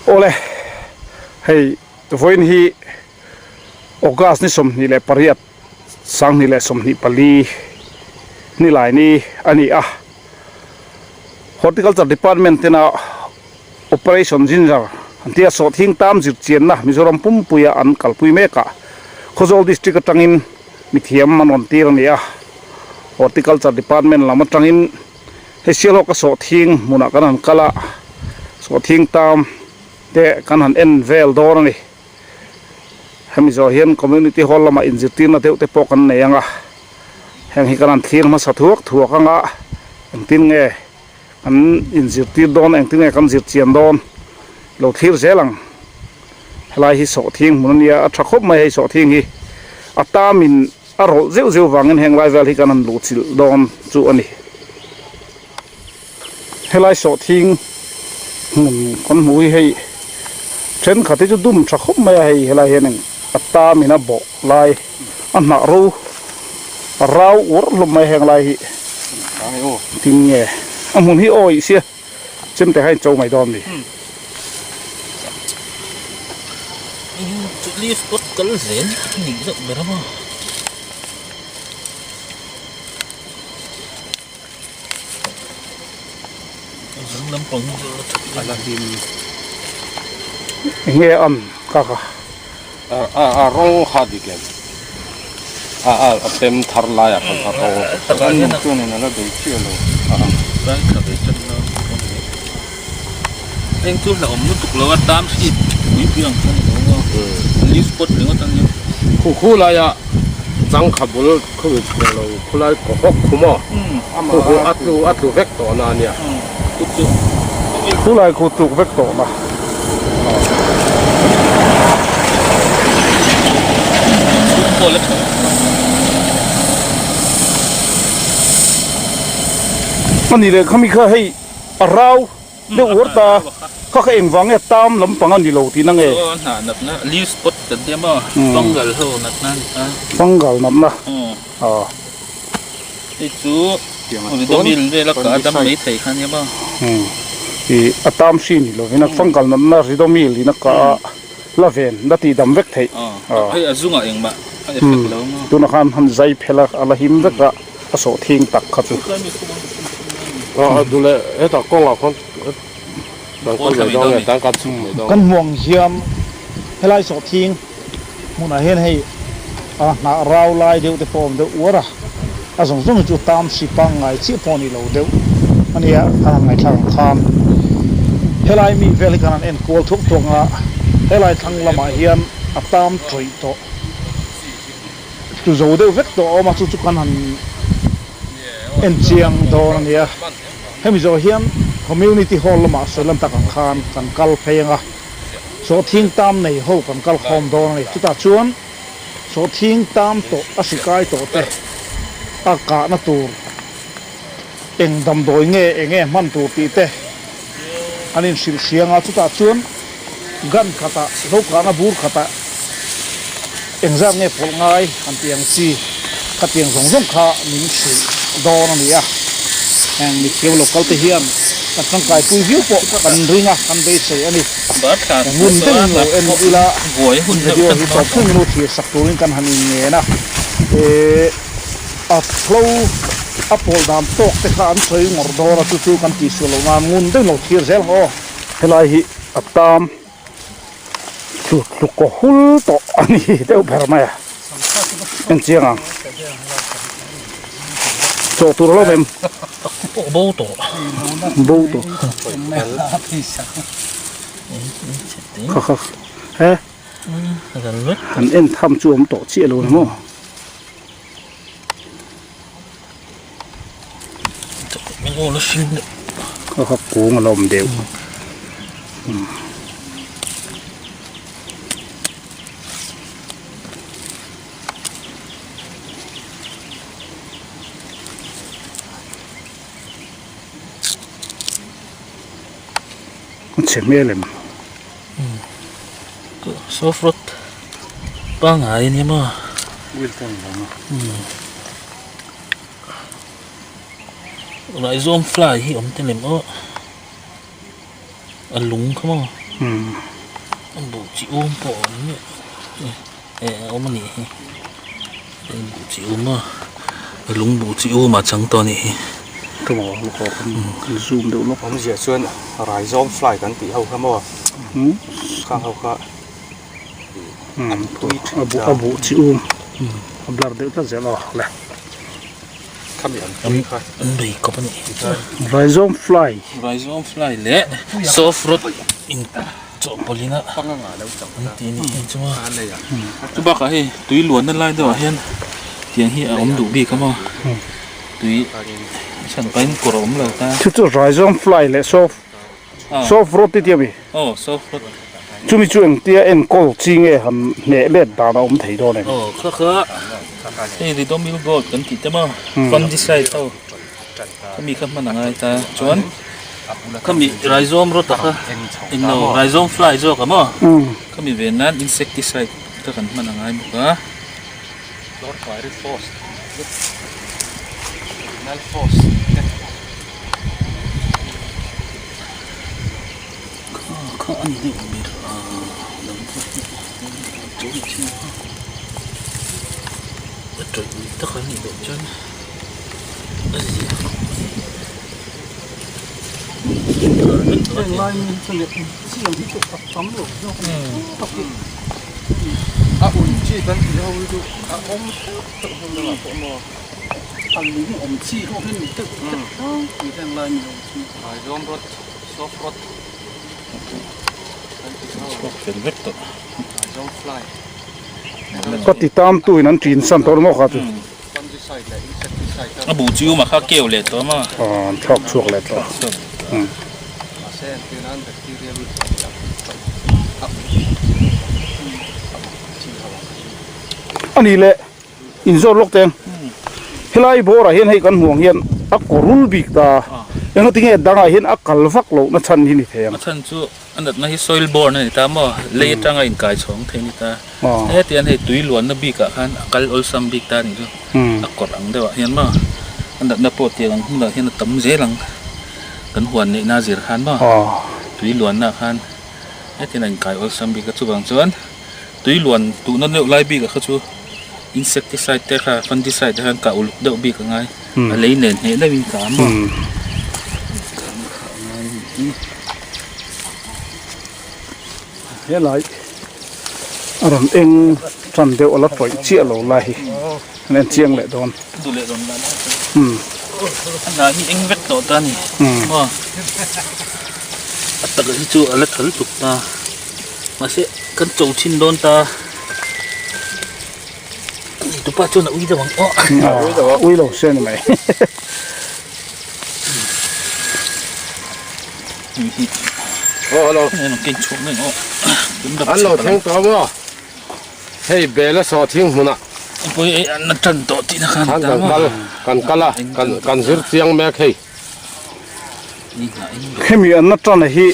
Awle, hei vawiin hi August ni 28, 2024 nilai ni a ni a. Horticulture Department tena Operation Ginger an tia sawhthing tam zirchianna Mizoram pumpuia an kalpui mek a, Khawzawl District atangin mithiam an rawn tir a ni a. Horticulture Department lam atangin hei Sialhawka sawhthing hmunah kan han kal a, sawhthing tam te kan han en vel dawn a ni. Hemi zawh hian Community Hall lamah inzirtirna deuh te pawh kan nei ang a, heng hi kan han thlir hmasa thuak thuak ang a, engtin nge kan inzirtir dawn engtin nge kan zir chian dawn lo thlir zel ang. Helai hi sawhthing hmun a nia, a tha khawp mai hei sawhthing hi a tamin a rawlh zeuh zeuh vangin heng lai vel hi kan han luhchilh dawn chu a ni. Helai sawhthing hmun kan hmuh hi hei thenkhat hi chu dum tha khawp mai a hei helai hian eng a tamin a bawh lai a hnah ro a rau uar hlawm mai heng lai hi tin nge a hmun hi awih sia chemte kha in cho mai dawn mi. Enge an ka ka. A rawng kha dik em? A a a pem thar lai ah khan a rawng. Kan nun chuan in ala bei chiah lo. Heng chu hlauhawm lutuk lo a tam hri pui pui ang kha ni lo maw? Leaf spot ringawt a nia. Khu khu laia changkha bul khawih chhuah lo khulai kaw hawk khu maw? Khu khu a tlu a tlu vek tawh na a nia. Khulai khu tluk vek tawh na. A ni leh khami kha hei a rau deuh uar ta kha kha engvang nge tam lampang a ni lo tihna nge? Aw a hnah natna leaf spot kan tia maw fungal ho natna a ni ta. Fungal natna aw. Hei chu ridomil vel a kah a dam mai thei kha nia maw. Ih a tam hri ni lovin a fungal natna ridomil in a kah a la ven la tih dam vek theih. Aw hei a zungah engmah a effect lo maw. Tunah khan han zai phel a a la him vek a. A sawh thing tak kha chu. A duh leh hetah kawngah khawn dan kal mai dawn nge dan kan chhuk mai dawn. Kan hmuh ang hian helai sawh thing hmunah hian hei a hnah rau lai deuh te pawh a awm deuh uar a, a zawng zawng hi chu tam hri pangngai chiah pawh a ni lo deuh a nia kan han ngaihthlak ang khan helai mi vel hi kan han en kual thuak thuak ang a, helai thlang lamah hian a tam tawih tawh. Chu zo deuh vek tawh a awm a, chu chu kan han en chiang dawn a nia. Hemi zawh hian Community Hall lamah sawi lan tak ang khan kan kal phei ang a, sawhthing tam nei ho kan kal khawm dawn a ni. Chutah chuan sawhthing tam tawh a hri kai tawh te a kahna tur eng damdawi nge eng nge hman tur tih te an inhrilh hriang a, chutah chuan gun khatah zo kahna bur khatah engzat nge pawlh ngai an tih ang chi khatiang zawng zawng kha min hrilh dawn a ni a, heng mithiam local te hian kan tangkaipui viau pawh kan ring a, kan beisei a ni. Ngun deuhin lo en ila video hi tawp thleng in u thlir sak turin kan han inngen a, eh. A thlo a pawl dan tawk te kha an sawi ngawrh dawn a, chu chu kan tihsual loh nan ngun deuhin lo thlir zel ang aw. Helai hi a tam tlu tlu kaw hul tawh a ni deuh ber mai a, en chiang ang. Chawh tur a lo awm em? Bo tawh. Bo tawh. Kha kha he. Han en tham chu awm tawh chiah lo ni maw? Kha kha kung a la awm deuh. A chhe hmel em? Soft rod pangngai a nia maw? Wheel te an vang a. Raizawm fly hi awm te lem aw. A lung kha maw? Buh chi um pawh a awm miah eh a awm a nih hi buh chi um a lung buh chi um a chang tawh a nih hi. Awmzia chuan Raizawm fly kan tih ho kha maw khang ho kha an tui thin ta. A buh chi um a blur deuh tlat zel aw le. Khami an tui kha. An bei kawp a nih hi. Raizawm fly. Raizawm fly leh soft rot in chawhpawlh in a an ti a nih hi chu a. Chu bakah hei tui luanna lai deuhah hian tiang hi a awm duh bik a maw tui chhan pahin kawr a awm lo ta. Chu chu Raizawm fly leh soft soft rot i ti a mi? Aw soft rot. Chumi chu engtia enkawl chi nge han hneh let dan a awm thei dawn em? Aw kha kha hei Ridomil Gold kan tih te maw fungicide ho khami kha hman a ngai ta chuan khami Rhizome rot a kha englo Rhizome fly zawk a maw khami ve nan insecticide kha kan hman a ngai bawk a. Kha kha a ni deuh ber a dang pawh hi a tawih chiang a a tawih ui tak a nih loh chuan a zia khawp mai. A ui chi kan tih ho hi chu a awm theuh theuh hlawm deuh ah pawh maw a lung awm chi ho hi ni deuh deuh tlangpui heng lai ni lo chu. Raizawm rawt. Ka ti tam tu in an ṭin san tawh maw kha chu. A buh chu ma kha keu leh tawh maw. Aw an thlawk chhuak leh tawh. A nih leh inzawt lawk teng helai bawrah hian hei kan hmuh ang hian a kawrul bik ta engatinge dangah hian a kal vak loh na chhan hi ni thei ang. A chhan chu a natna hi soil borne a ni ta maw lei atanga inkai chhawng thei a ni ta hetiang hei tui luanna bikah khan a kal awlsam bik ta a nih chu a kawrh ang deuhah hian maw a natna pawh tiang ang hunah hian a tam zel ang kan huan neihna a zir khan maw tui luanna khan hetiang a inkai awlsam bik a chuvang chuan. Tui luan duhna deuh lai bikah kha chu insecticide te kha fungicide te khan kah uluk deuh bik a ngai a lei nen hneh deuhin kah a maw helai a rawn eng tan deuh a la tawih chiah lo lai hi an en chiang leh dawn a hnah hi eng vek tawh ta a ni maw a taka hi chu a la tha lutuk ta. Mahse kan cho thin dawn ta. Tupa chuan a ui deuh ang aw. Ui lo se ni mai. Oh hello. Ken chhuak mai aw. An lo thleng tawh maw? Hei bela saw thing hmunah. Pui ei an tan tawh tih na khan kan kal kan kal a kan kan zir chiang mek hei. Hemi an na tan hi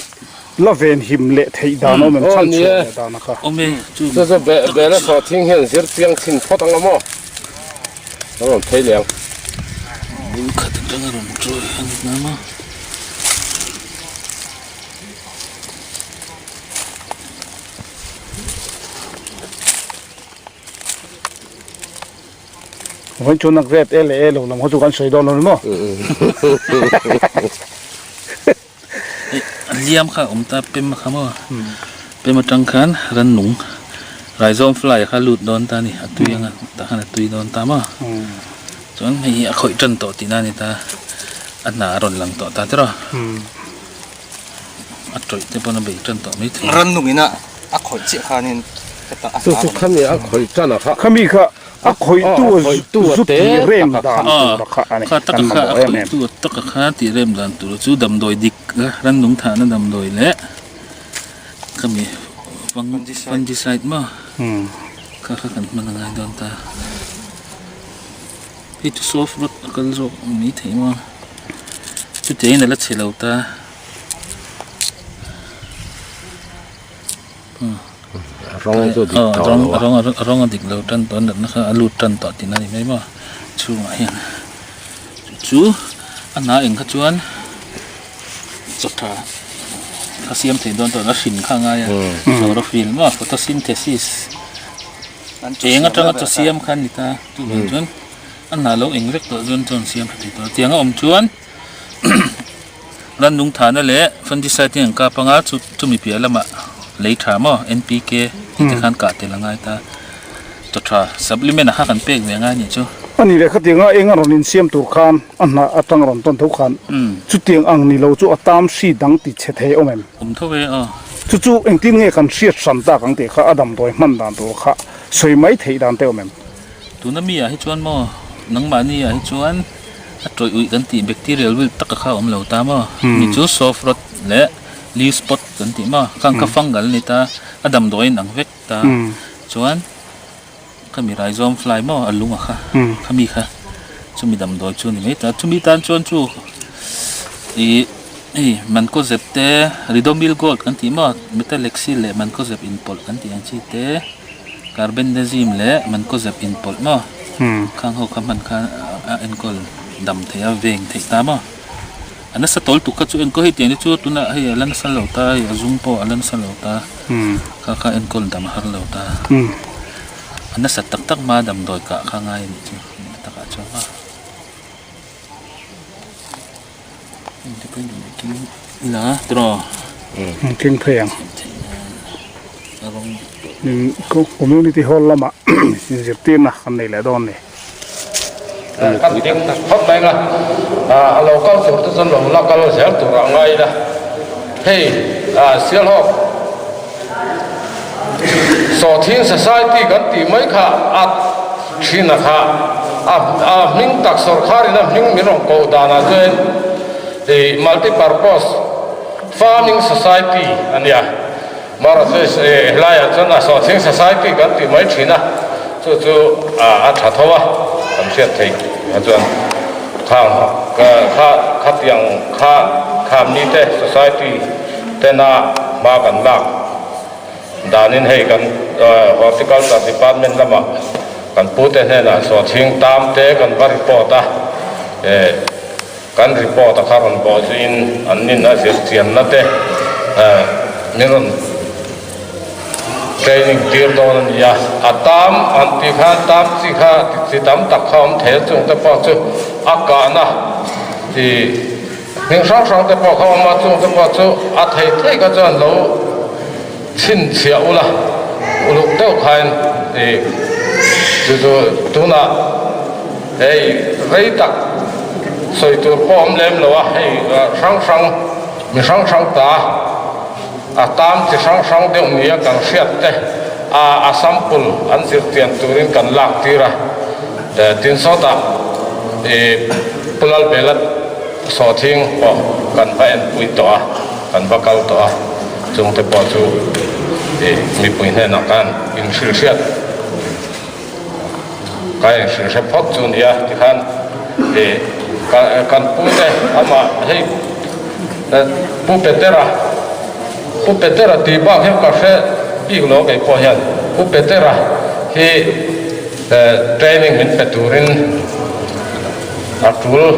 La ven him leh theih dan awm em chhan chhuah leh dan a kha. Awm e chu. Chu chu bela saw thing hian zir chiang chhin phawt ang a maw? A rawn phei leh ang. Bul khat atanga rawn chawi a ni ta maw? Vawiin chuan a grade A leh A lo lam kha chu kan sawi dawn lo ni maw? Liam kha a awm ta pem kha maw pem atang khan rannung raizawm fly kha lut dawn ta a ni a tui anga tah khan a tui dawn ta maw chuan hei hi a khawih tan tawh tihna a ni ta a hna a rawn lang tawh ta tiraw a tawih te pawn a bei tan tawh mai thei rannung ina a khawih chiah khanin heta a hna a rawn lang a khawih tan a kha khami kha A khawihtu zu tih rem dan tur a kha a ni. Kha taka kha a khawihtu taka kha tih rem dan tur chu damdawi dik a rannung thahna damdawi leh khami fungicide maw kha kha kan hman a ngai dawn ta. Hei chu soft rot a kal zawk ang mai thei maw chutiangin a la chhe lo ta. Rawng chu dik tawh lo a. A rawng a dik lo tan tawh a natna kha a lut tan tawh tihna a ni mai maw chhungah hian chu a hna eng kha chuan chaw tha kha siam thei dawn tawh a hrin kha a ngai a chlorophyll maw photosynthesis eng atanga chaw siam kha a ni ta chuvang chuan a hnah lo eng vek tawh chuan chaw an siam tha thei tawh a tiang a awm chuan rannung thahna leh fungicide te an kap anga chu chumi piah lamah lei tha maw N_P_K tih te khan kah tel a ngai ta chaw tha supplement ah kha kan pek ve a ngai a nih chu. A ni leh khatianga eng a rawn insiam tur khan a hnah atang rawn tawn tho khan chutiang ang ni lo chu a tam hri dang ti chhe thei awm em? Awm tho e aw. Chu chu engtin nge kan hriat hran tak ang tih kha a damdawi hman dan tur kha sawi mai theih dan te awm em? Tuna mi ah hi chuan maw nangmahni ah hi chuan a tawih uih kan tih bacterial wilt taka kha a awm lo ta maw mi chu soft rot leh leaf spot kan tih maw khang kha fungal a ni ta a damdawi a inang vek ta chuan khami raizawm fly maw a lung a kha khami kha chumi damdawi chu a ni mai ta chumi tan chuan chu ih hei mancozeb te ridomil gold kan tih maw metalexil leh mancozeb inpawlh kan tih ang chi te. Carbendazim leh mancozeb inpawlh maw? Khang ho kha hman kha a enkawl dam thei a, veng theih ta maw? A nasa tawl tuk kha chu enkawl hei tiang te chu tunah hei a la nasa lo ta, hei a zum pawh a la nasa lo ta, kha kha enkawl dam a har lo ta. A nasa tak tak hma damdawi kah kha ngai a nih chu takah chuan maw? King phei ang community hall lamah inzirtirna kan nei leh dawn a ni. Kan ding phawt mai anga a lo kal tur te chuan lo la kal zel tur a ngai ila hei Sialhawk Sawhthing Society kan tih mai kha a thin a kha a a hming tak sawrkharin a hming min rawn koh danah chuan ih multi purpose farming society a nia marawh chu ih helaiah chuan a Sawhthing Society kan tih mai thin a chu chu a tha tho a kan hriat theih kha chuan khang kha khatiang kha khamni te society tena hma kan lak danin hei kan Horticulture Department lamah kan pute hnenah sawhchhing tam te kan va report a, kan report a kha rawn bawh zuiin an nin a zir chianna te min rawn training tir dawn a ni a, a tam an tih khan tam chi kha chi tam tak kha awm thei a chung te pawh chu a kahna ih. Hming hrang hrang te pawh kha awm a, chung te pawh chu a thei thei kha chuan lo chhinchhiah ula, uluk deuh khain ih chu chu tunah hei rei tak sawi tur pawh awm lem lo a, hei hrang hrang mi hrang hrang ta a tam chi hrang hrang deuh nia kan hriat te a a sample an zirtian turin kan lak tir a, tin sawtah ih Pu Lalbela Sawhthing pawh kan va enpui tawh a, kan va kal tawh a, chungte pawh chu ih mipui hnenah khan inhrilhhriat ka inhrilhre phawt chu nia tikhan ih kan pute amah hei Pu Petera Pu Petera tih bak hian ka hre bik lo kei pawh hian Pu Petera hi training min pe turin A tul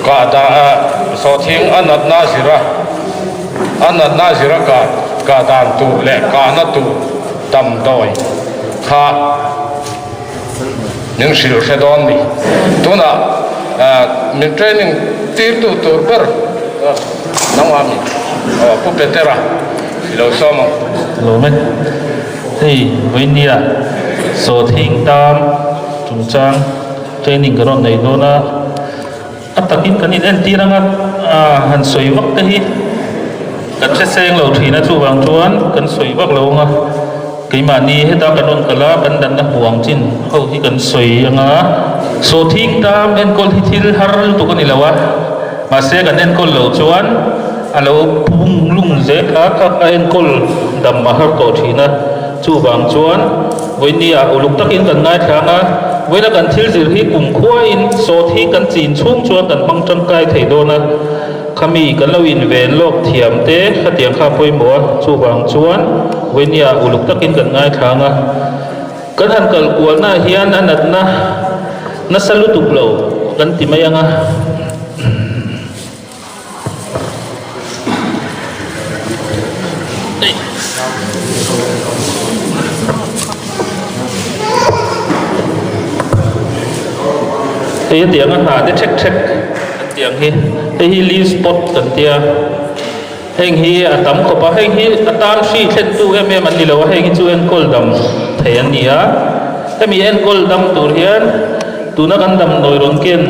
kah dah a sawhthing a natna zira a natna zira kah kah dan tur leh kahna tur damdawi kha min hrilh hre dawn ni. Tunah min training tirtu tur ber nangmah mi aw Pu Petera i lo sawm ang. Lawm e. Hei vawinia sawhthing tam chungchang. Training ka rawn nei dawn a, a takin kan in entir anga han sawi vak te hi kan hre seng lo thin a, chuvang chuan kan sawi vak lo anga keimahni heta kan rawn kal a, kan danna hmuh ang chin ho hi kan sawi anga sawhthing tam enkawl hi thil har lutuk a ni lo a, mahse kan enkawl loh chuan a lo pung lung zel a, kha kha enkawl dam a har tawh thin a, chuvang chuan. Vawinia uluk takin kan ngaithlang a, vawiina kan thil zir hi kumkhuain sawt hi kan chin chhung chuan kan hmang tangkai thei dawn a, khami kan lo inven lawk thiam te khatiang kha a pawimawh a, chuvang chuan vawinia uluk takin kan ngaithlang a, kan han kal kualnaah hian a natna nasa lutuk lo kan ti mai ang a. Hei hetiang a hna te ṭhek ṭhek an tih ang hi hei hi leaf spot kan tia heng hi a tam khawp a heng hi a tan hri thlentu em em an ni lo a heng hi chu enkawl dam thei an ni a hemi enkawl dam tur hian tuna kan damdawi rawn ken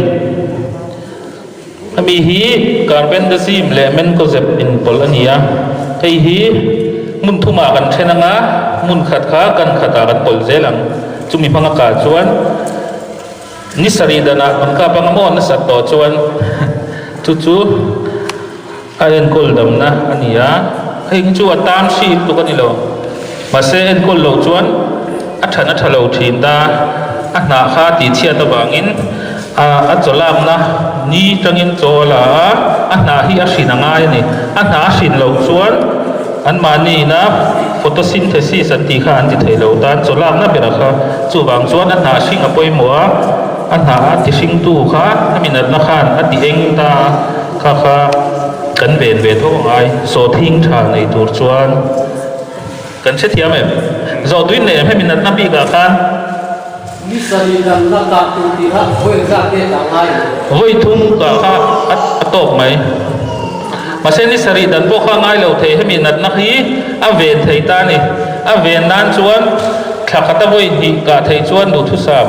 Hemi hi Carbendazim leh Mancozeb inpawlh a ni a, hei hi hmun thumah kan then anga hmun khat kha kan khatah kan pawlh zel ang. Chumi hmanga kah chuan ni sarih danah kan kap anga maw nasat tawh chuan chu chu a enkawl damna a ni a, hei hi chu a tan hri lutuk a ni lo. Mahse enkawl loh chuan a than a tha lo thin ta, a hnah kha tihchhiat avangin a a chaw lakna ni tangin chaw a la a, a hnah hi a hrin a ngai a ni. A hnah a hrin loh chuan anmahni ina photosynthesis an tih kha an ti thei lo tan chaw lakna berah kha chuvang chuan a hnah hring a pawimawh a, a hnah a ti hringtu kha hemi natna khan a ti eng ta a. Kha kha kan ven ve tho angai, sawhthing tha nei tur chuan kan hrethiam em? Zawhtuin leh em hemi natna bikah khan? Ni sarih danna kah tur tih kha vawi zat nge kah ngai ang? Vawi thum kah kha a tawk mai. Mahse ni sarih dan pawh kha ngai lo thei, hemi natna hi a ven thei ta a ni. A ven nan chuan thla khata vawi hnih kah theih chuan duhthusam.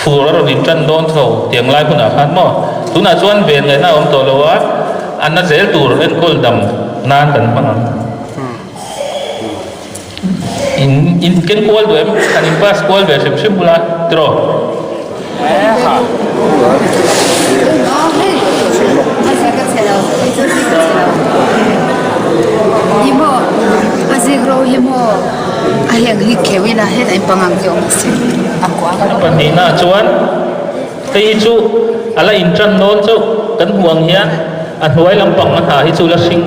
Fur a rawn intan dawn tho tiang lai hunah khan maw? Tunah chuan ven ngaihna a awm tawh lo a, a na zel tur enkawl dam nan kan hmang ang. In in ken kual duh em? Han in pass kual ve hrim hrim bula tiraw? A pahnihnaah chuan hei hi chu a la intan dawn chauh kan hmuh ang hian a hnuai lampang a hna hi chu la hring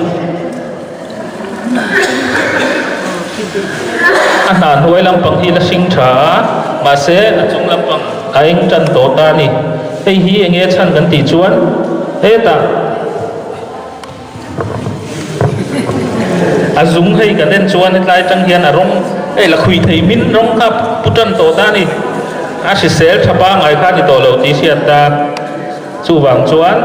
a hna hnuai lampang hi la hring tha a mahse a chung lampang a eng tan tawh ta a ni hei hi eng nge chhan kan tih chuan hetah A zung hei kan en chuan hetlai atang hian a rawng hei la khui thei min rawng kha pu tan tawh ta a ni. A hrisel tha pangngai kha a ni tawh lo tih hriat ta. Chuvang chuan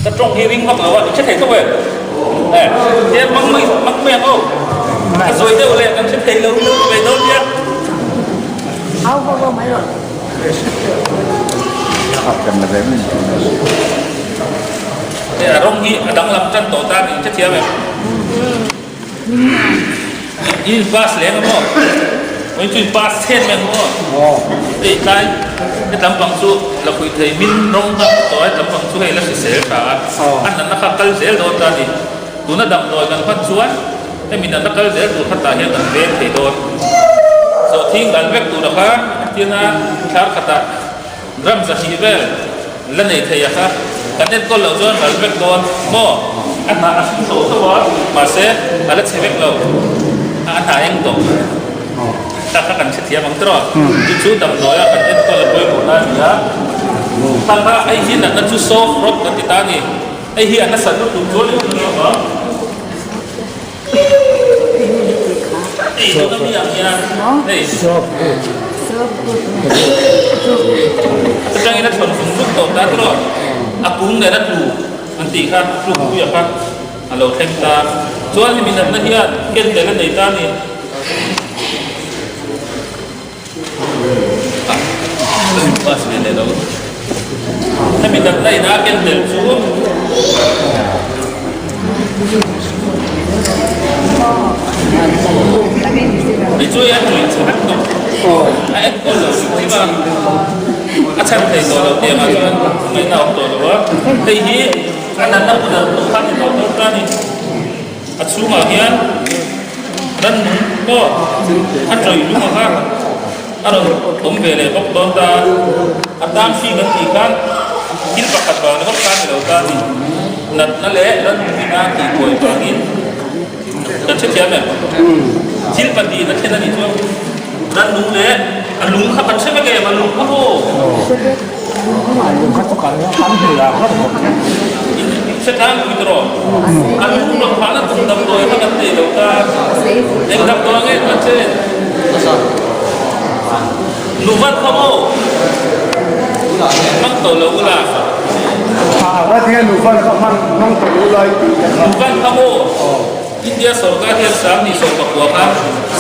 Ka tawng hi ring vak lo a, i hre thei tawh em? Eh, tiang mang mai mang mai ang aw. A zawi deuh leh kan hre thei lo lo ti mai dawn nia. Au ho ho mai rawh. Hei a rawng hi a danglam tan tawh ta ni, i hrethiam em? I in pass leng a maw? Oi chu in pass chhet mai ang maw? Hei tlai he lampang chu la pui thei min rawng kha tawh a, he lampang chu hei la hrisel tha a, a natna kha kal zel dawn ta a ni. Tuna damdawi kan hman chuan hemi natna kal zel tur kha tah hian kan veng thei dawn. Sawhthing dal vek tura kha tina thlar khatah gram zahnih vel la nei thei a kha kan enkawl loh chuan ral vek dawn maw? A hnah a hring tawh tho a, mahse a la chhe vek lo, a hnah eng tawh ta kha kan hrethiam ang tawh a, chu chu damdawia kan enkawl a pawimawhna a ni a, kha kha hei hi natna chu soft rot kan ti ta a ni. Hei hi a nasat lutuk chuan in hmu lo ang. Hei tuna mi ang hian hei. Atangin a thawn vung vung tawh ta tawh. A kung nen a tlu an tih kha tluk puia kha a lo thleng ta. Chuan hemi natna hian ken tel a nei ta a ni. Hemi natna in a ken tel chu Hei chu a tui chhe vek tawh a enkawl lo hrim hrim a a chhan thei tawh lo tih angah chuan ngaihna a awm tawh lo a hei hi a natna hmun ah pawh khan ni tawh dawn ta a ni. A chhungah hian rannung pawh a tawih lung ang a, a rawn awm ve leh bawk dawn ta. A tan hri kan tih khan thil pakhat vang ringawt kha a ni lo ta a ni. Natna leh rannung ina tihbuai vangin kan hrethiam em? Thil pahnihin a thlen a nih chuan rannung leh a lung kha kan hre vek em? A lung kha maw? Lung kha chu kan hmu a. Hre tlangpui ta rawh. A lung rawn phahna tur damdawi kha kan nei lo ta. Eng damdawi nge kan chen? Nuvat kha maw? Hmang tawh lo ula. Nuvat kha maw? India sorkar hian 2019 khan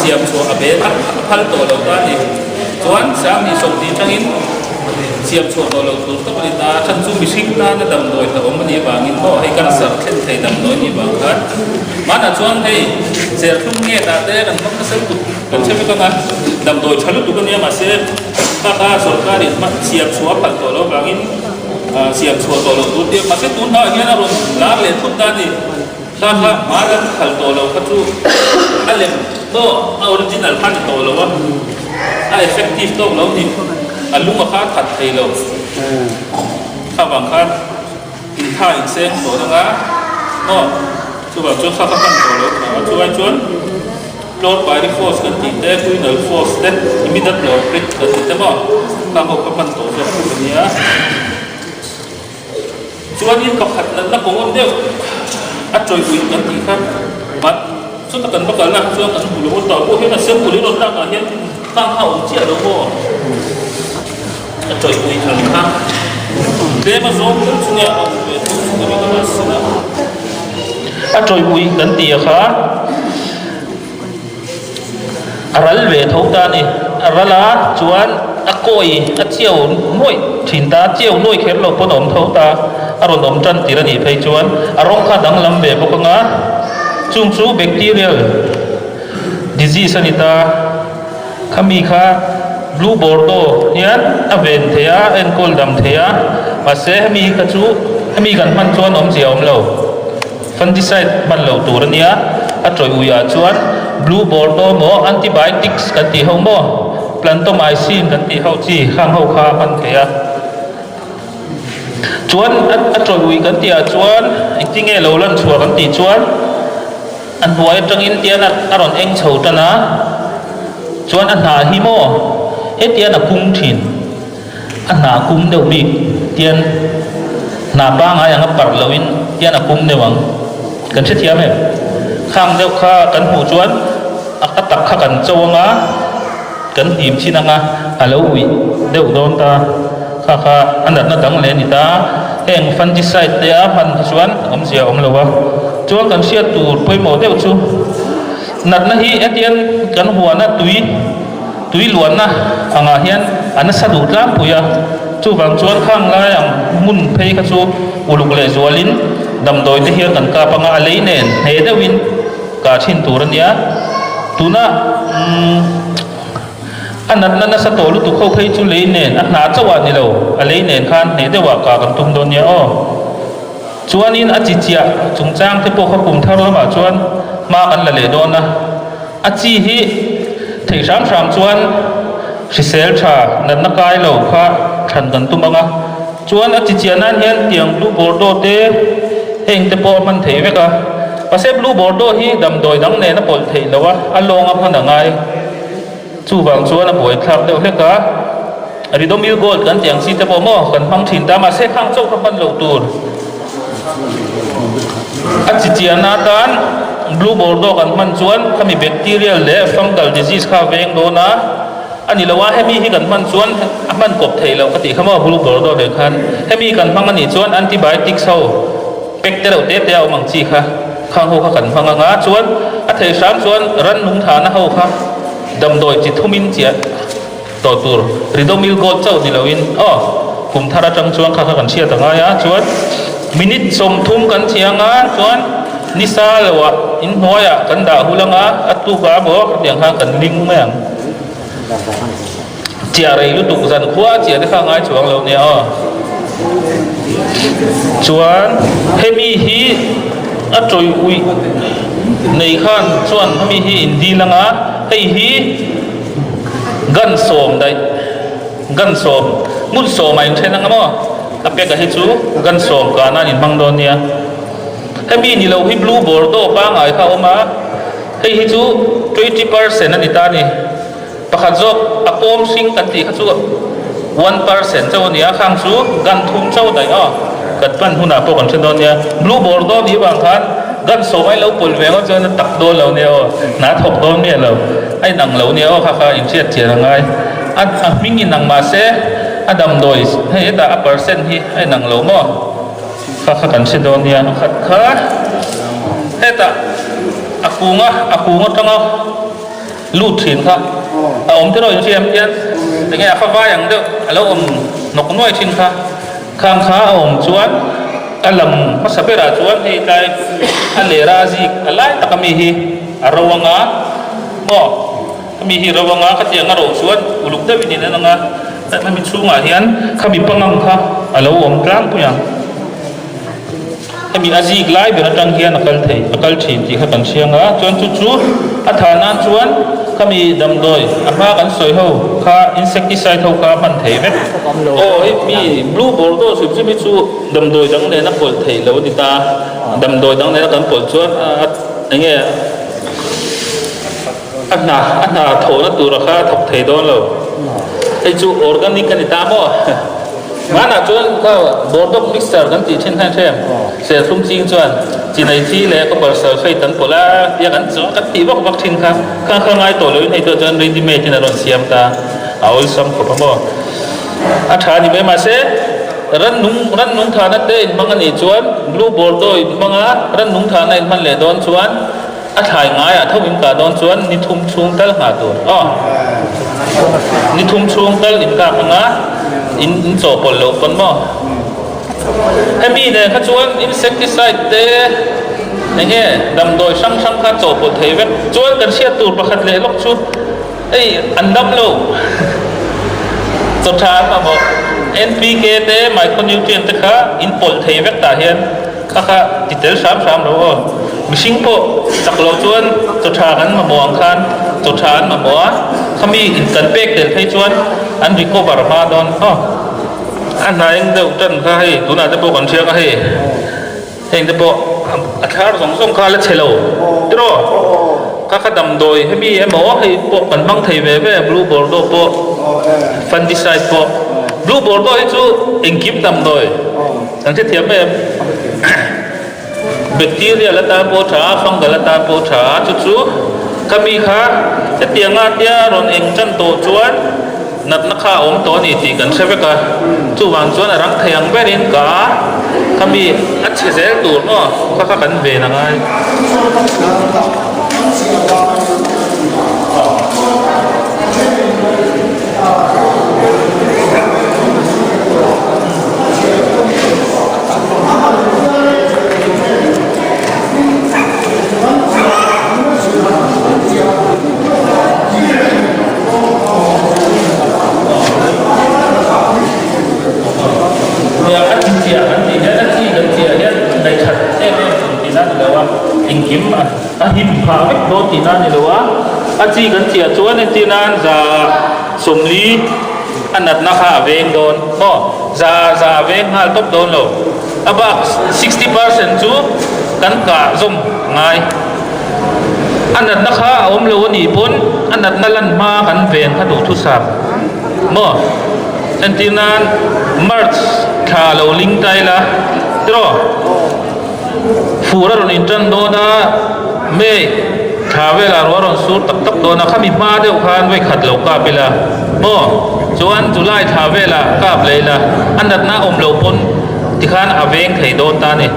siam chhuah a bel a phal tawh lo ta a ni. Chuan 2020 atangin siam chhuah tawh lo tur tawp a ni ta. A chhan chu mihring tana damdawi hlauhawm a nih avangin maw hei cancer thlen thei damdawi a nih vang khan hmanah chuan hei serthlum nge tah te kan hmang nasa lutuk kan hre vek ang a, damdawi tha lutuk a nia mahse kha kha sorkarin siam chhuah a phal tawh lo avangin siam chhuah tawh lo tur tia mahse tun hnaiah hian a rawn lar leh thut ta a ni. Kha kha hmai an phal tawh lo kha chu a lem tawh, a original kha ni tawh lo a, a effective tawk lo ni, a lung a kha a that thei lo. Kha vang khan intha inseng tawh dang a, aw chuvang chuan kha kha hman tawh lo tha a, chuai chuan chlorpyrifos kan tih te, quinalphos te, imidacloprid kan tih te maw kha ho kha hman tawh zawk tur a nia. Chuanin pakhat natna kawng awm deuh a tawih uih kan tih kha but chuta kan va kalna ah chuan kan hmu lo a, tah pawh hian a sample in rawn lak ah hian khang kha a awm chiah lo maw a tawih uih ang kha tlem a zawng tel chu nge a awm ve tho chu ka ring a mahse a tawih uih kan tih a kha A ral ve tho ta a ni. A ral a, chuan a kawi a chiau nuaih thin ta, a chiau nuaih kher lo pawn a awm tho ta, a rawn awm tan tir a nih phei chuan a rawng kha a danglam ve bawk ang a, chung chu bacterial disease a ni ta. Khami kha blue bordeaux hian a ven thei a, a enkawl dam thei a, mahse hemi kha chu hemi kan hman chuan awmzia a awm lo. Fungicide hman loh tur a nia, a tawih uiah chuan Blue Bordeaux maw, antibiotics kan tih ho maw, Plantomycin kan tih ho chi khang ho kha a hman thei a. Chuan a tawih uih kan tihah chuan engtin nge lo lan chhuah kan tih chuan a hnuai atangin tian a rawn eng chho tan a, chuan a hnah hi maw hetian a pung thin. A hnah kum deuh bik tian hnah pangai anga parh loin tian a kum deuh ang. Kan hrethiam em? Khang deuh kha kan hmuh chuan a ka tak kha kan cho anga kan hnim chin anga a lo uih deuh dawn ta. Kha kha a natna dang leh a ni ta. Heng fungicide te a hman hi chuan awmzia a awm lo a. Chuan kan hriat tur pawimawh deuh chu natna hi hetiang kan huana tui Tui luanna angah hian a nasa duh tlangpui a, chuvang chuan khang lai ang hmun phei kha chu uluk leh zualin damdawi te hian kan kap anga a lei nen hneh deuhin kah thin tur a nia. Tuna umm a natna nasa tawh lutuk ho phei chu lei nen a hnah chauh ah ni lo, a lei nen khan hneh deuhah kah kan tum dawn nia aw. Chuanin a chi chiah chungchang te pawh kha kum thar lamah chuan hma kan la leh dawn a. A chi hi theih hram hram chuan hrisel tha natna kai lo kha thlan kan tum ang a, chuan a chi chiah nan hian tiang blue bordeaux te heng te pawh a hman theih vek a, mahse blue bordeaux hi damdawi dang nen a pawlh theih loh a, a lawng a hman a ngai. Chuvang chuan a buaithlak deuh hlek a, Ridomil Gold kan tih ang chi te pawh maw kan hmang thin ta, mahse khang chauh kha hman loh tur. A chi chiahna atan Blue Bordeaux kan hman chuan khami bacterial leh fungal disease kha a veng dawn a, a ni lo a, hemi hi kan hman chuan a hman kawp theih loh ka tih kha maw Blue Bordeaux leh khan hemi kan hmang a nih chuan antibiotics ho pack te reuh te te a awm ang chi kha khang ho kha kan hmang ang a, chuan a thei hram chuan rannung thahna ho kha damdawi chi thumin chiah tawh tur Ridomil Gold chauh ni loin aw kum thar atang chuan kha kha kan hriat a ngai a chuan minute 30 kan thiang a chuan nisa loah inhnuaiah kan dah hul anga a tuk a maw hetiang khan kan ling mai ang chiah rei lutuk zan khua chiah te kha a ngai chuang lo nia aw chuan hemi hi a tawih uih nei khan chuan hemi hi in dil anga hei hi Gun sawm daih, gun sawm, ngun sawm a inthen anga maw? A peka hi chu gun sawm ka nan inhmang dawn nia. Hemi ni lo hi blue bordeaux pangai kha a awm a, hei hi chu 20% a ni ta a ni. Pakhat zawk a kawm hring kan tih kha chu 1% chauh a ni a, khang chu gun thum chauh daih aw. Kan hman hunah pawh kan hre dawn nia. Blue Bordeaux nih vang khan gun sawm ai lo pawlh ve ngawt chuan a tak dawn lo nia aw. Hna thawk dawn miah lo. A inang lo nia aw kha kha inhriat chian a ngai. A a hming inang mahse a damdawi hei hetah a percent hi a inang lo maw? Kha kha kan hre dawn nia. Pakhat kha hetah a kunga a kung atanga lut thin kha a awm te rawh inhriam hian enge a favai ang deuh a lo awm hnawk nuai thin kha khang kha a awm chuan a lam hmasa berah chuan hei tlai a lera a zik a lai tak ami hi a ro anga maw ami hi ro anga khatiang a ro chuan uluk deuhin in en anga hemi chhungah hian khami pangang kha a lo awm tlangpui ang. Hemi a zik lai ber atang hian a kal thei, a kal thin tih kha kan hriang a, chuan chu chu a thah nan chuan khami damdawi a hma kan sawi ho kha insecticide ho kha a hman thei vek. Aw hei mi blue bordeaux hrim hrim hi chu damdawi dang nena pawlh theih lo a ni ta, damdawi dang nena kan pawlh chuan a enge a hna a hna thawhna tura kha a thawk thei dawn lo. Hei chu organic a ni ta maw? Hmanah chuan kha Bordeaux mixture kan tih thin khan hrem serthlum ching chuan chinai thi leh copper sulphate an pawlh a tia kan chu kan tih vak vak thin kha kha kha ngai tawh loin hei tawh chuan ready made in a rawn siam ta a awlsam khawp a maw a tha a ni mai mahse rannung rannung thahna te inhmang a nih chuan blue Bordeaux inhmang a rannung thahna inhman leh dawn chuan A thlai ngaiah tho in kah dawn chuan ni thum chhung tal nghah tur aw. Ni thum chhung tal in kak anga in in chawhpawlh loh pawn maw. Hemi nen kha chuan insecticide te enge damdawi hrang hrang kha chawhpawlh thei vek. Chuan kan hriat tur pakhat leh lawk chu hei an dam lo chaw tha an mamawh NPK te micronutrient te kha in pawlh thei vek tah hian. Kha kha ti tel hram hram lo aw. Mihring pawh chak lo chuan chaw tha kan mamawh ang khan chaw tha an mamawh a, khami in kan pek tel phei chuan an recover hma dawn aw. A hna eng deuh tan kha hei tunah te pawh kan hriak a hei heng te pawh a thlar zawng zawng kha a la chhe lo tiraw. Kha kha damdawi hemi emaw hei pawh kan hmang thei ve ve blue bordeaux pawh fungicide pawh blue bordeaux hi chu engkim damdawi. Kan hrethiam em? Bacterial atan pawh tha a, fungal atan pawh tha a, chu chu ka mi kha hetianga tia rawn eng tan tawh chuan natna kha a awm tawh a ni tih kan hre vek a, chuvang chuan a rang thei ang berin ka ka mi a chhe zel tur maw kha kha kan ven a ngai. Nia a chi chiah kan tih hian a chi kan chiah hian ngaihṭhat em em tum tihna a ni lo a, engkim a him phah vek dawn tihna a ni lo a, a chi kan chiah chuan entir nan za 40 a natna kha a veng dawn maw za za a veng nghal tawp dawn lo a bak 60% chu kan kah zawm ngai a natna kha a awm lo a nih pawn a natna lan hma kan ven kha duhthusam maw entir nan March thla lo ling ta ila tiraw. Fur a rawn intan dawn a, May thla velah ruah a rawn sur tak tak dawn a, khami hma deuh khan vawi khat lo kap ila maw? Chuan July thla velah kap leh ila, a natna awm loh pawn tikhan a veng thei dawn ta a ni.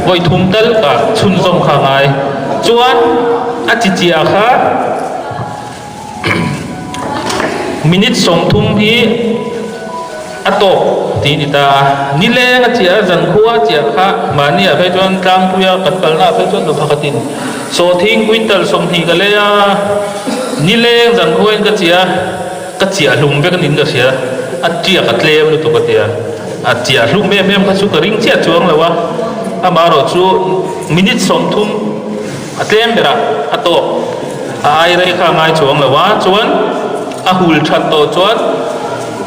Vawi thum tal kah chhunzawm kha a ngai. Chuan a chi chiah kha Minute 30 hi a tawk tih a ni ta a, nileng a chiah a, zankhua a chiah kha mahni ah phei chuan tlangpui a kan kalna ah phei chuan nupa khatin sawhthing quintal 20 ka lei a, nileng zankhua in ka chiah a, ka chiah hlum vek a niin ka hria, a tiak a tlem lutuk a tia, a chiah hlum em em kha chu ka ring chiah chuang lo a, amaherawhchu minute 30 A tlem berah a tawk a ai rei kha a ngai chuang lo a, chuan a hul that tawh chuan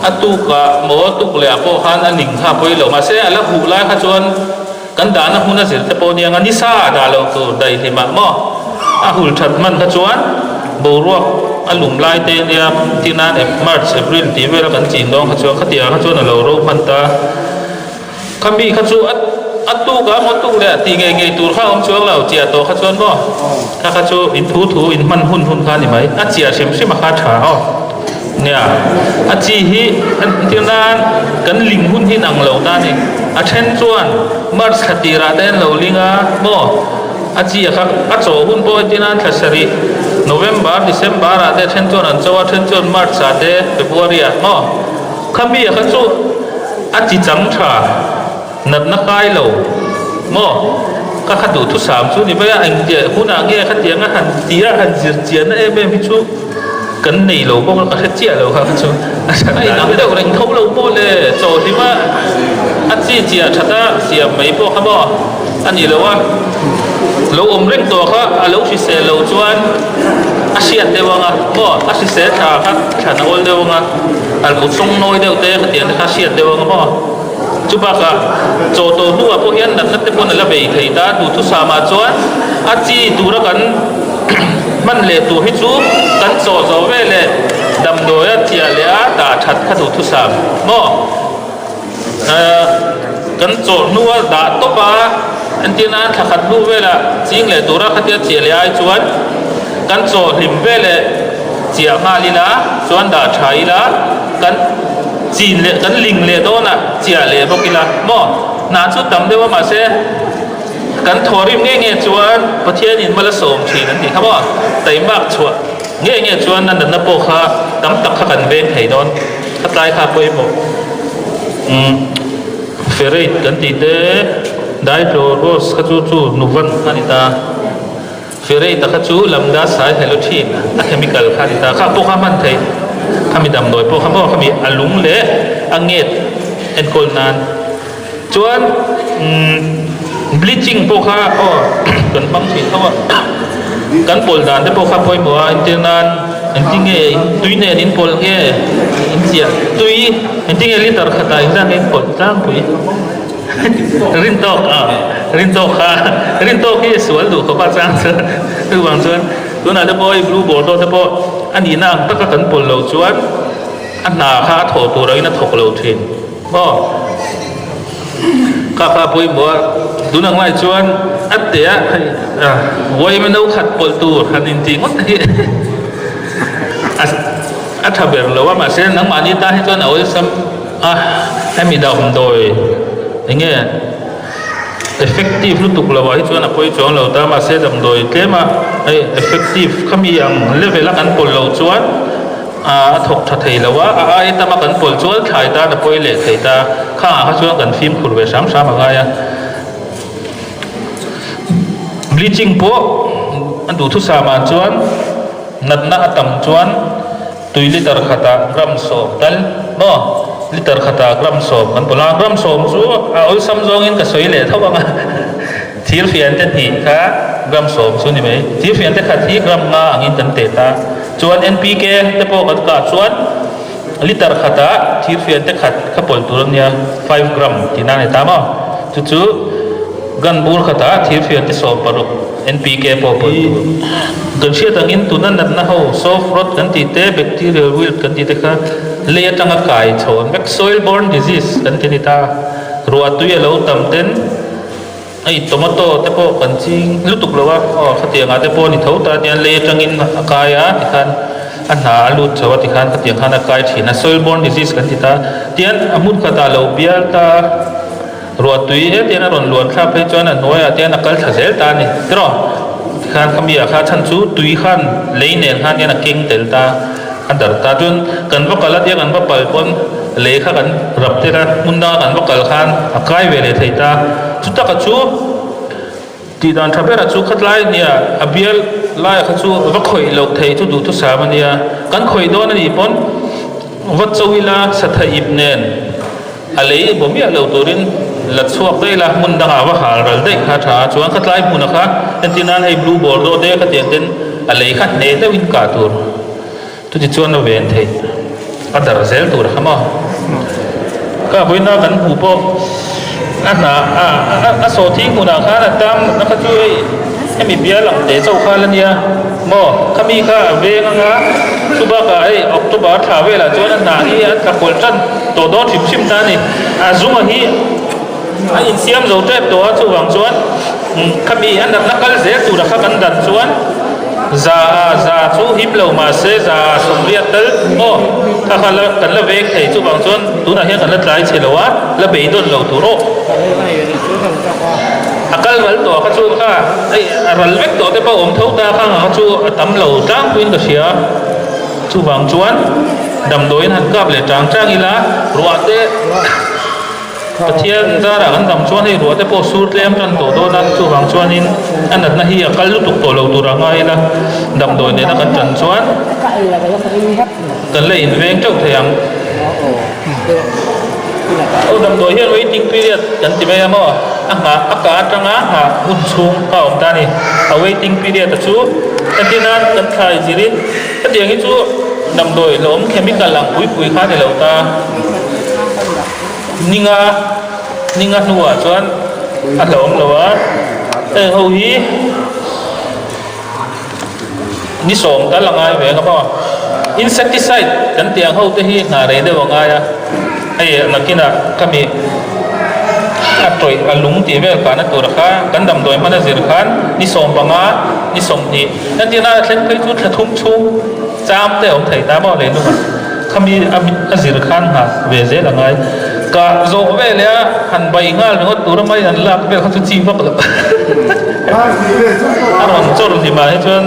a tukah maw tuk leh ah pawh khan a ning kha a pawi lo. Mahse a la huh lai kha chuan kan dahna hmun a zir te pawh nia nga nisa ah dah loh tur daihlim ah maw a hul that hman kha chuan boruak a lum lai te nia tinan March, April tih vela kan chin dawn kha chuan khatiang kha chuan a lo ro hman ta. Khami kha chu a. a tuk a maw tuk leh tih ngei ngei tur kha a awm chuang lo, chiah tawh kha chuan maw kha kha chu in thu thu in hman hun hun kha a ni mai, a chiah hrim hrim a kha tha aw. Nia, a chi hi entir nan kan ling hun hi inang lo ta a ni. A then chuan March thla tirah te an lo ling a maw? A chi a kha a chaw hun pawh entir nan thla sarih November, December ah te a then chuan an cho a, then chuan March ah te February ah maw? Khami a kha chu a chi chang tha. Natna kai lo maw? Ka kha duhthusam chu ni mai a, engtiah hunah nge khatiang a han ti a, han zir chianna em em hi chu kan nei lo bawk a, ka hre chiah lo kha kha chu a inang deuh reng tho lo pawh le, chaw hlim a a chi chiah that a siam mai pawh kha maw a ni lo a, lo awm reng tawh kha a lo hrisel lo chuan a hriat deuh ang a maw, a hrisel tha kha thlan a awl deuh ang a, a lo sawng nawi deuh te khatiang te kha a hriat deuh ang a maw. Chu bakah chaw tawh hnuah pawh hian natna te pawn a la bei thei ta. Duhthusam ah chuan a chi tura kan hman leh tur hi chu kan chaw zawh ve leh damdawi a chiah leh a dah that kha duhthusam maw? Kan chaw hnua dah tawp a entir nan thla khat hnu velah ching leh tura khatia chiah leh ai chuan kan chaw hlim ve leh chiah nghal ila chuan dah tha ila kan Chin leh kan ling leh dawn a, chiah leh bawk ila maw? Hna chu tam deuh a mahse kan thawhrim nge nge chuan Pathianin mal a sawm thin an tih kha maw? Taimak chhuah nge nge chuan a natna pawh kha tam tak kha kan veng thei dawn. Kha tlai kha pawimawh umm ferate kan tih te dichlorose kha chu chu nuvan a ni ta. Ferei taka chu lamda sai helo thin a chemical kha ni ta kha pawh kha hman thei khami damdawi pawh kha maw khami a lung leh a nget enkawl nan chuan umm bleaching pawh kha aw kan hmang thin tho a kan pawl dan te pawh kha pawimawh a entir nan engtinge tui nen in pawl nge in chiah tui engtinge liter khatah engzat nge in pawlh tlangpui. Rin tawk a, rin tawk kha, rin tawk hi sual duh khawp a chang chuan chuvang chuan tunah te pawh hei blue bordeaux te pawh a nihna ang taka kan pawlh loh chuan a hna kha a thawh tur angin a thawk lo thin maw kha kha pawimawh a tun ang lai chuan a teh a hei vawi no khat pawlh tur han intih ngawt hi a tha ber lo a mahse nangmahni tan hi chuan a awlsam. A, hemi damdawi enge effective lutuk lo ah hi chuan a pawi chuang lo ta mahse damdawi tlem a hei effective khami ang level a kan pawlh loh chuan a thawk tha thei lo a, a ai tam a kan pawlh chuan thlai tan a pawi leh thei ta, khangah kha chuan kan fimkhur ve hram hram a ngai a. Bleaching pawh a duhthusam ah chuan natna a tam chuan. Tui liter khatah gram sawm tal maw? Liter khatah gram sawm kan pawlh a, gram sawm chu a awlsam zawngin ka sawi leh tho ang a, thirfian te hnih kha gram sawm chu ni mai. Thirfian te khat hi gram nga angin kan teh ta. Chuan NPK te pawh kan kah chuan liter khatah thirfian te khat kha pawlh tur a nia, five gram tihna a ni ta maw? Chu chu gun bur khatah thirfian te sawm paruk. NPK pawh pawlh tur. Kan hriat angin tuna natna ho soft rot kan tih te, bacterial wilt kan tih te kha lei atanga kai chhawn vek, soil borne disease kan ti ni ta. Ruah tui a lo tam ten hei tomato te pawh kan ching lutuk lo a, aw khatiang ah te pawh a ni tho ta tian lei atangin a kai a tikhan a hna a lut chho a tikhan khatiang khan a kai thin a, soil borne disease kan ti ta. Tian a hmun khatah lo bial ta. Ruahtui he tian a rawn luan thlak phei chuan a hnuaiah tian a kal thla zel ta a ni. Tiraw? Tikhan khami ah kha chhan chu tui khan lei nen khan hian a keng tel ta, a dar ta. Chuan kan va kal a tia kan va pal pawn lei kha kan rap tel a, hmun danga kan va kal khan a kai ve leh thei ta. Chutaka chu tih dan tha berah chu khatlai nia a bial laia kha chu va khawih loh theih chu duhthusam a nia. Kan khawih dawn a nih pawn va cho ila satha ip nen. A lei bo miah lo turin la chhuak daih la, hmun dangah va hal ral daih kha a tha a, chuan khatlai hmunah kha entir nan hei blue bordeaux te khatiang ten a lei kha hneh deuhin kah tur, chuti chuan a ven theih a dar zel tur a kha maw. Ka vawiina kan hmuh pawh a hna a a sawhthing hmunah khan a tam natna kha chu hei hemi bial ang teh chauh kha la nia maw, khami kha a veng anga chubakah hei October thla velah chuan a hnah hi a tla kawlh tan. Tawh dawn hrim hrim ta a ni. A zunga hi A insiam zo tep tawh a, chuvang chuan khami a natna kal zel tura kha kan dan chuan za a za chu him lo mahse za a sawmriat tal aw kha kha la kan la veng thei chuvang chuan tunah hian kan la tlai chhe lo a, la beidawn lo tur aw. A kal ral tawh kha chu kha hei a ral vek tawh te pawh awm tho ta kha ang chu a tam lo tlangpuiin ka hria. Chuvang chuan damdawiin han kap leh chang chang ila ruah te Pathian zarah kan dam chuan hei ruah te pawh sur tlem tan tawh dawn a, chuvang chuanin a natna hi a kal lutuk tawh lo tur a ngai ila damdawi nena kan tan chuan kan la inveng teuh thei ang. Aw damdawi hian waiting period kan ti mai a maw? A nghah a ka atanga nghah hun chhung kha a awm ta a ni. A waiting period a chu entir nan kan thlai zirin hetiang hi chu damdawi hlawm chemical ang pui pui kha a ni lo ta. Ninga ninga hnuah chuan a hlauhawm lo a, heng ho hi Ni sawm tal a ngai ve ang a maw? Insecticide kan tih ang ho te hi nghah rei deuh a ngai a, hei nakinah khami a tawih a lung tih vel kahna tur kha kan damdawi hman a zir khan ni 15 ni 20 entirna a thleng phei chu thla thum chhung cham te a awm thei ta maw leilungah khami a zir khan nghah ve zel a ngai. Kah zawh veleh a han bai nghal ringawt tur a mai an lak vel kha chu chi vak loh. A rawn chawr hlim ah hi chuan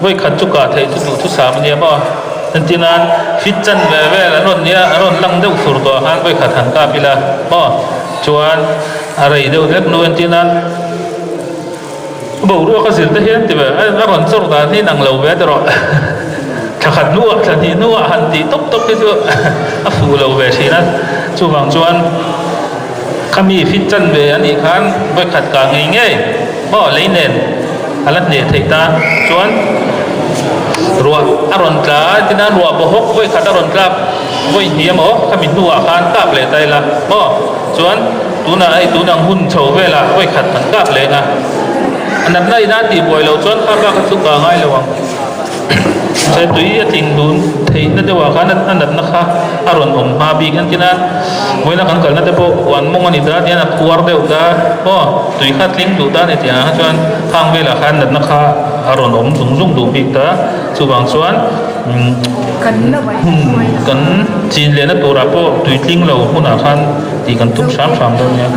vawi khat chu kah theih chu duhthusam a nia maw. Entir nan fit chan ve vel an rawn nia a rawn lang deuh fur tawh ah khan vawi khat han kap ila maw. Chuan a rei deuh hlek nu entir nan boruak a zir te hian ti ve a rawn chawr dan hi inang lo ve tawh thla khat hnuah thla hnih hnuah han tih tawp tawp hi chu a fuh lo ve thin a chuvang chuan khami fit chan ve a nih khan vawikhat kah ngei ngei maw lei nen a la hneh theih ta chuan ruah a rawn tla a tina ruah bawhawk vawikhat a rawn tlak vawi hnih emaw khami hnuah khan kap leh ta ila maw. Chuan tunah hei tun ang hun chho velah vawi khat kan kap leng a, a natna ina tih buai loh chuan kha bak a chu ka ngai lo ang. Mahse tui a tling dun theihna deuhah khan a natna kha a rawn awm hma bik ang tina vawiina kan kalna te pawh huan mawng a ni ta tihian a khuar deuh ta aw tui kha tling duh ta a ni tih ang chuan khang velah khan natna kha a rawn awm zung zung duh bik ta chuvang chuan. Hun kan chin lehna turah pawh tui tling lo hmunah khan tih kan tum hram hram dawn nia.